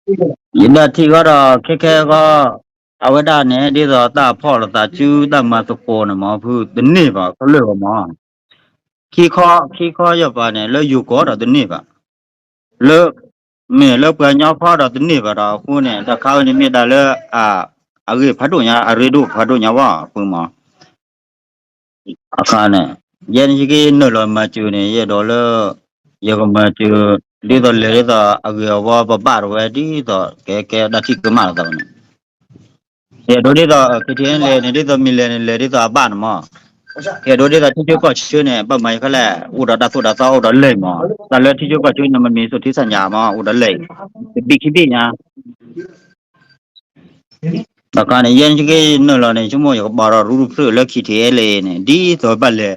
ယဒၣ်ထံၣ်ဃီဒီး ခဲခဲဃီ, အဝဲဒၣ်န့ၣ် ဒ်သိးတၢ်ဖီၣ်လိာ်သးစုတၢ်မၤသကိးန့ၣ်မ့ၢ် ဖုတန့ၢ်ဘၣ် ခဲလၢာ်ဘၣ်မ့ၢ်, ခံခီ, ခံခီယပၤန့ၣ် လၢယိၤကီၢ်ဒီးတန့ၢ်ဘၣ်, လၢ, မ့ၢ်လၢပှၤကညီခီဒီးတန့ၢ်ဘၣ်ဒီး အဃိန့ၣ် တၢ်ခါဝဲန့ၣ်မ့ၢ်ဒၣ်လၢ အဂ့ၢ်ဖးဒိၣ်ညါ အရ့ဒိၣ်ဖးဒိၣ်ညါဝဲ ဖုမ့ၢ် အခါန့ၣ်, ယဲန့ၣ်ယကနုာ်လီၤမၤစၢၤန့ၣ် ယအဲၣ်ဒိးလၢ ယကမၤစၢၤ ဒ်သိးလဲၤဒ်သိးအဂ့ၤအဝါ ပဘၣ်တဝဲဒ်သိး ကဲကဲတၢ်ထံၣ်ကမၣ်လီၤသးန့ၣ်, ယအဲၣ်ဒိးဒ်သိး ခဲထံလဲၣ်န့ၣ် ဒ်သိးမ့ၢ်လဲၤန့ၣ် လဲၤဒ်သိးအဘၣ်န့ၣ်မ့ၢ်, ယအဲၣ်ဒိးဒ်သိးထံဆၢကီၢ်ဆၢန့ၣ် ဘၣ်မၤယခဲလဲၣ် အိၣ်ဒီးတၢ်သိၣ်တၢ်သီအိၣ်ဒီးလဲၣ်မ့ၢ်, တၢ်လၢထံဆၢကီၢ်ဆၢန့ၣ် မ့မ့ၢ်စိာ်ထံဆးညါမ့ၢ် အိၣ်ဒီးလဲၣ်, တဘံၣ်ခံဘံၣ်ညါ တခါန့ၣ် ယဲန့ၣ်ယကနုာ်လီၤန့ၣ် ဆိကမိၣ်ယကဘၣ်ဒီးရူၢ်ရူၢ်ဖျၢၣ်လၢ ခံထံအဲလ့ၣ် န့ၣ် ဒ်သိးဘၣ်လဲၤ,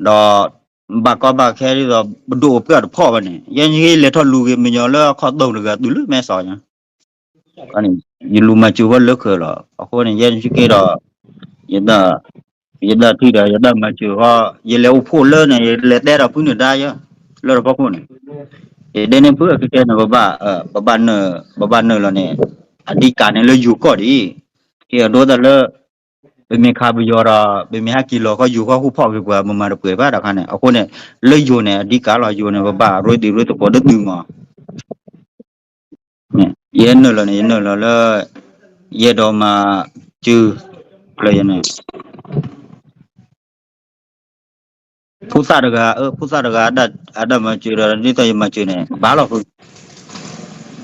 ဒီး ဘၣ်ကီဘၣ်ခဲဒ်သိး ပဒိၣ်ပပှၢ်တဖီၣ်ဘၣ်န့ၣ် ယဲန့ၣ်ယကလဲၤထီၣ်လူၤက့ၤမညီလၢ ခီၣ်ဒိၣ်တဂၤတုၤလၢမဲဆီညါ, ယလူၤမၤစၢၤဝဲလၢခဲလၢာ်လီၤ. အဃိန့ၣ် ယဲန့ၣ်ယက့ဒီး ယ ယဒၣ်ထံၣ်ဒီး ယဒၣ်မၤစၢၤဃီ ယလဲၤအိၣ်ဖှိၣ်လၢန့ၣ် ယလဲၤတဲဒီးဖုနုာ်ဒါယၤ လၢတဖီခိၣ်န့ၣ်, ယဒ်န့ၣ်ဖုအကကဲန့ၣ် ပဘၣ်, ပဘၣ်နုာ်လီၤန့ၣ် အဓိကန့ၣ်လၢယိၤကီၢ်ဒ်အံၤ, ယအဲၣ်ဒိးတၢ်လၢ ပမ့ၢ်ခးပယီၤဒီး ပမ့ၢ်ဟဲက့ၤလီၤဃီယိၤဃီ ဟူဖီၣ်က့ၤပှၤ မမၤတပှဲၤဘၣ်တခါန့ၣ် အဃိန့ၣ် လၢယိၤန့ၣ် အဓိကလီၤ ယိၤန့ၣ် ပဘၣ်ရ့ဒံးရ့သကိးဒ်သုးမး ယဲနုာ်လီၤန့ၣ် ယနုာ်လီၤလၢ ယအဲၣ်ဒိးမၤစၢၤ ကျၢၤယၤန့ၣ် ဖိသၣ်တဂၤ ဖိသၣ်တဂၤ အတၢ်မၤစၢၤဒီး ဒ်သိးယမၤစၢၤန့ၣ် ဘၣ်လီၤဖု,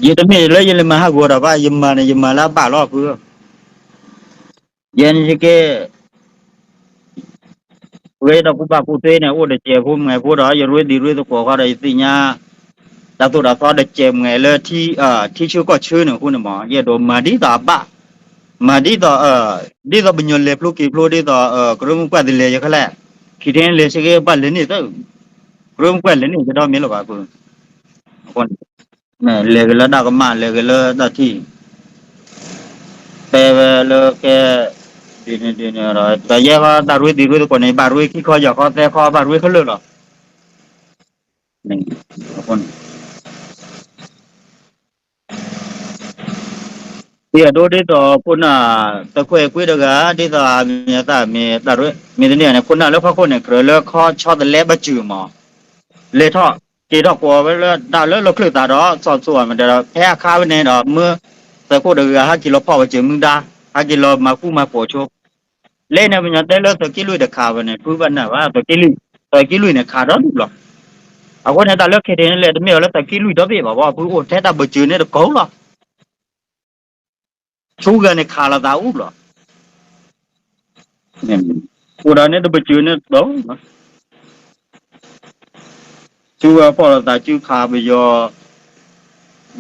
ယတမ့ၢ်လၢယလဲၤမၤဟးဂီၤဒီးဘၣ် ယမၤန့ၣ် ယမၤလၢအဘၣ်လီၤဖု, ယဲန့ၣ်ယက့ ရ့ဒီးကူဘၣ်ကူသ့န့ၣ် အိၣ်တစဲးဖိမဲာ်ဖိဒီး ယရ့ဒံးရ့သကိးဃီဒီး ယသ့ၣ်ညါ တၢ်သိၣ်တၢ်သီတစဲးမဲာ်လၢ ထံဆၢကီၢ်ဆၢန့ၣ်အဃိန့ၣ်မး ယအဲၣ်ဒိးမၤဒ်သိးအဘၣ်, မၤဒ်သိး ဒ်သိးပညီလဲၤဖျိက့ၤဖျိဒ်သိး ကရၢမိၢ်ပှၢ်တလဲၤယၤခဲလဲၣ်, ခံထံန့ၣ်လဲၤစ့ၢ်ကီးဘၣ်လဲၤန့ၣ်သၢ, ကရၢမိၢ်ပှၢ်လဲၤန့ၣ် ကဒီမ့ၢ်လၢၤဘၣ်အဃိ လဲၤက့ၤလၢတၢ်ကမၣ် လဲၤက့ၤလၢတၢ်ထံၣ်, တဲဝဲလၢကဲ ဒ်န့ၣ်ဒ်န့ၣ်ဒီး တယဲၢ်ဃီ တၢ်ရ့ဒံးရ့သကိးန့ၣ် ဘၣ်ရ့ခံခီယဲၢ်ခီသၢခီ ဘၣ်ရ့ခဲလၢာ်လီၤ. ယအဲၣ်ဒိးဒ်သိးခိၣ်နၢ် တခွဲးကွ့တဂၤ ဒ်သိးအမံၤအသၣ်မ့ၢ်တၢ်ရ့ မ့ၢ်တန့ၢ်န့ၣ် ခိၣ်နၢ်လၢဖီခိၣ်န့ၣ် ကြၢးလၢခီဆီတလဲဘၣ်စၢၤမး လဲၤထီၣ်က့ၤထီၣ်ကိးဝဲလၢတၢ်လၢလီၢ်ချၢၣ်သးဒီး စီၤစိၤအမတၤဒီး ဖဲအခါဝဲန့ၣ်ဒီး မ့ၢ်သုးခိၣ်တဂၤ ဟဲက့ၤလီၤဖီၣ်ဝဲစၢၤမုၢ်ဒါ ဟဲက့ၤလီၤမၤဃူမၤဖိးဆိ လၢန့ၣ် ပညီတဲလၢသုးက့လွံၢ်တခးဝဲန့ၣ် ဖုဘၣ်နၢ်ဘၣ် သုးက့လွံၢ်, သုးက့လွံၢ်န့ၣ်ခးဒီဒူၣ်လီၤ. အဃိန့ၣ် တၢ်လၢခဲထံန့ၣ်လဲၣ် တမ့ၢ်အီၤလၢသုးက့လွံၢ်ဒီဘ့ၣ်ဘၣ်ဘၣ် ဖုအိၣ်ထဲတၢ်ဘၢၣ်စၢၤန့ၣ်တကိးလီၤ. ဆူဂၤန့ၣ်ခးလိာ်သးအူလီၤ. အိၣ်ဒီးန့ၣ်တဘၢၣ်စၢၤန့ၣ်တကိး ဆူဂၤဖီၣ်လိာ်သးစုခးပယီၤ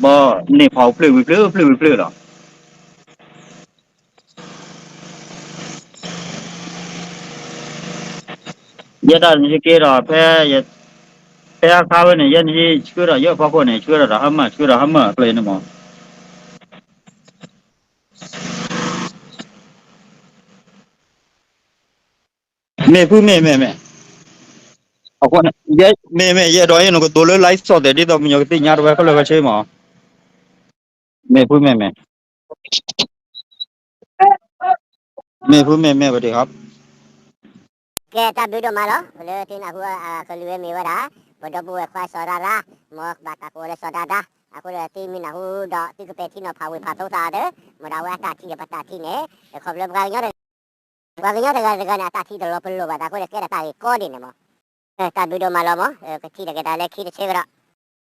ဘီန့ၣ်ဖီၣ်ဖျၢၣ်ဝံၤဖျၢၣ် ဖျၢၣ်ဝံၤဖျၢၣ်လီၤ. ယဲဒၣ်န့ၣ်ယက့ဒီး ဖဲ ဖဲအခါဝဲန့ၣ် ယဲန့ၣ်ယဆှၢဒီးယဖီခိၣ်န့ၣ် ဆှၢဒီးဒီးဟါမၢ် ဆှၢဒီးဟါမၢ်ကျဲန့ၣ်မး မ့ၢ်ဖုမ့ၢ်မ့ၢ်မ့ၢ်, အဃိန့ၣ် မ့ၢ်မ့ၢ် ယအဲၣ်ဒိးအံၤနကတိၤလၢ live စီၣ်တဲာ် ဒ်သိးမညီကသ့ၣ်ညါတဝဲခဲလၢာ်ခဲဆ့မး, မ့ၢ်ဖုမ့ၢ်မ့ၢ်, မ့ၢ်ဖုမ့ၢ်မ့ၢ်ဝဲဒၣ် ကဲ တၢ်ဘျုးဒိၣ်မးလီၤ. လၢသုနၢ်ဟူအကလုၢ်ဝဲမ့ၢ်ဝဲဒၣ် ပဒီပုၢ်ဝဲၢ်ခွါစီၤဒၤဒၤ, မ်ဘၣ်တၢ်ကိးလၢစီၤဒၤဒၤ, အဃိဒီးသုမ့ၢ်နၢ်ဟူဒီး သုကပဲာ်ထံနီၤဖးဝ့ၢ်ဖးသိသးဒီး မ့ၢ်ဒၣ်ဝဲအတၢ်ထံၣ်ဒီးပတၢ်ထံၣ်န့ၣ် ခီဖျိပှၤကညီတဂၤ ပှၤကညီတဂၤတဂၤန့ၣ် အတၢ်ထံၣ်တလီၤပလိာ်ဘၣ် တၢ်ဃိဒီးကဲဒၣ်တၢ်ဂ့ၢ်ကီဒ်န့ၣ်မး, တၢ်ဘျုးဒိၣ်မးလီၤမး, ကထံၣ်တဂၤတၢ်လၢခံတဆၢကဒီး,